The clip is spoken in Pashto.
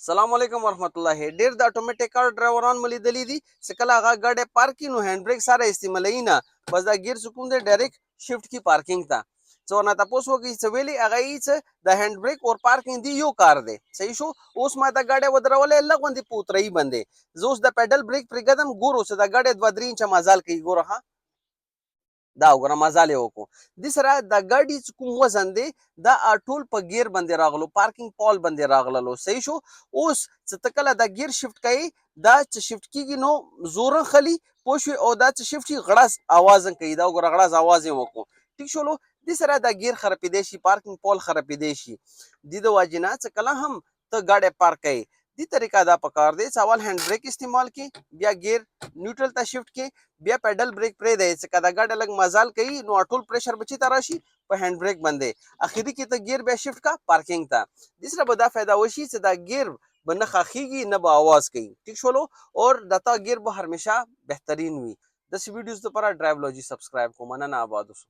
سلام علیکم ورحمت الله. ډیر د اتوماتیک کار ډرایوران مې لیدلي دي چې کله هغه ګاډی پارک کړي نو هند بریک سره استعمالوي نه، بس دا ګیر چې کوم دی ډایرکټ شفټ کی پارکینګ ته. څه ورنه تپوس وکړي څه ویلي هغه یې چې د هند بریک اور پارکینګ دی یو کار دی. صحیح شو. اوس ما دا ګاډی ودرولی لږ غوندې په اترایي باندې، زه اوس د پیډل بریک پرېږدم، ګورو چې دا ګاډی 2-3 انچه مزال کوي. ګوره ها، دا وګوره، مزال یې وکړو. دې سره د ګاډي چې کوم وزن دی دا ټول په ګیر باندې راغلو، پارکینګ پال باندې راغللو. صحیح شو. اوس چې ته کله دا ګیر شفټ کوي، دا چې شفټ کیږي نو زور خلی، پوه شوې؟ او دا چې شفټ شي غړز اواز کوي. دا وګوره، غړز اواز یې وکړو. ټیک شولو. دې سره دا ګیر خرابېدی شي، پارکینګ پال خرابېدی شي. دې د وجې نه چې کله هم ته ګاډی پارک کوي، دې طریقه دا پکار دی چې اول هند بریک استعمال کی، بیا ګیر نیوټرل ته شفټ کی، بیا پیډل بریک پرې دی چې کله ګاډی لږ مزال کوي نو ټول پریشر به چیرته راشي؟ په هند بریک باندې. اخري کې ته ګیر بیا شفټ کا پارکینګ ته. دې سره به دا فایده وشي چې دا ګیر به نه خاخیږي، نه به आवाज کوي. ټیک شولو. اور د تا ګیر به همیشه بهترین وي. داسې ویډیوز لپاره ډرایو لوجي سبسکرایب کوم. مننه، آباد اوسو.